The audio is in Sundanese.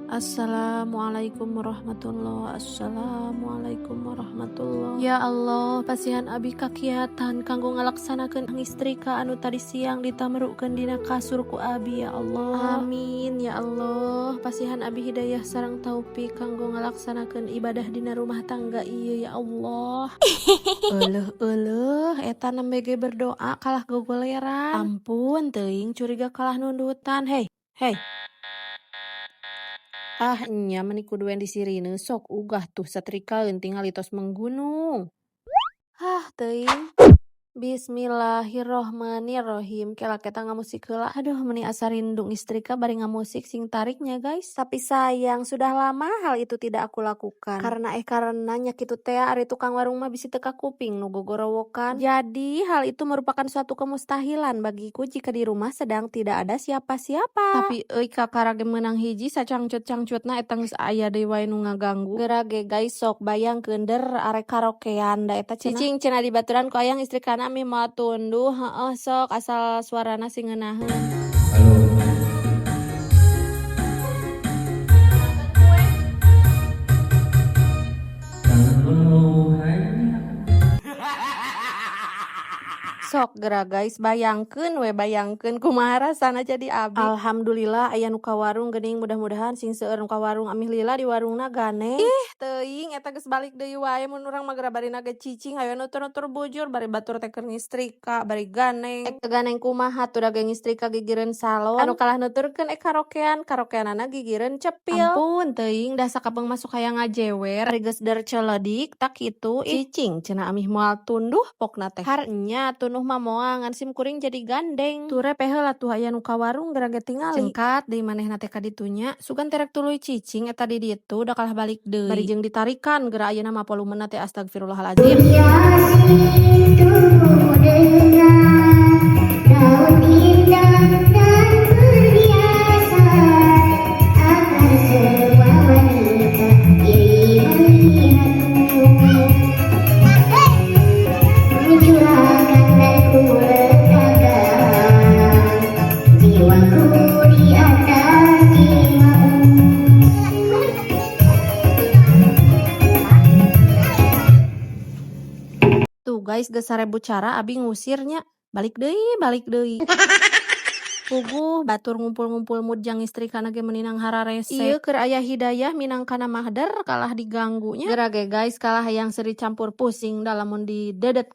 Assalamualaikum warahmatullah. Assalamualaikum warahmatullah. Ya Allah, pasihan abi kakiatan kanggo ngalaksanakeun ngistrika anu tadi siang ditamerukeun dina kasur ku abi, ya Allah. Amin ya Allah. Pasihan abi hidayah sareng taufik kanggo ngalaksanakeun ibadah dina rumah tangga ieu, ya Allah. Euleuh euleuh, eta nembe ge berdoa kalah gogoleran. Ampun teuing, curiga kalah nundutan. Hei, hei. Ah nya, meni kudu we disirine, sok ugah tuh satrikaeun, tingali tos menggunung. Hah, teuing. Bismillahirrohmanirrohim. Kela kita ngamusik heula. Aduh, meni asa rindu ngistrika bari ngamusik sing tariknya, guys. Tapi sayang, sudah lama hal itu tidak aku lakukan. Karena nya kitu teh, ari tukang warung mah bisi teu kakuping nu gogorowokan. Jadi hal itu merupakan suatu kemustahilan bagiku jika di rumah sedang tidak ada siapa-siapa. Tapi euy, kakara ge meunang hiji sacangcut-cangcutna eta geus aya deui wae nu ngaganggu. Geura ge, guys, sok bayangkeun der arek karaokean da eta cenah. Cicing cenah dibaturan ku ayang istrikana mih moal tunduh, heeh, sok asal suarana sing ngeunaheun. Halo. Kalau hanya Sok geura, guys, bayangkeun we, bayangkeun kumaha rasana jadi abi. Alhamdulillah aya nu ka warung geuning, mudah-mudahan sing seueur nu ka warung amih lila di warungna gandeng. Ih, teuing eta geus balik deui wae, mun urang mah geura barina ge cicing hayo nutur-nutur bujur bari batur teh keur ngistrika bari gandeng. Ek teu gandeng kumaha tuh, da ge ngistrika gigireun salon. Anu kalah nuturkeun ek karaokean, karaokeanana gigireun cepil. Ampun teuing, da sakapeung masuk hayang ngajewer ari geus der celedik tak kitu. Ih, cicing cenah amih moal tunduh pokna teh. Har nya tunduh mah moal, ngan sim kuring jadi gandeng. Ture heula tuh aya nu ka warung geura ge tingali. Cengkat deui manehna teh ka ditunya, sugan teh rek tuluy cicing eta di ditu da kalah balik deui. Bari jeung ditarikan geura ayeuna mah volumena teh, astagfirullahalazim. Hiasi tubuhmu dengan raut indah dan perhiasan agar semua wanita iri melihatmu. Kucurahkan dan ku letakkan jiwaku di atas jiwamu. Tuh guys, geus sarebu cara abi ngusirnya, balik deui, balik deui. Puguh batur ngumpul-ngumpul mood jang ngistrikana ge meuni hararese. Ieu keur aya hidayah minangkana mahder kalah diganggu nya. Geura ge, guys, kalah hayang seuri campur pusing da lamun didedet.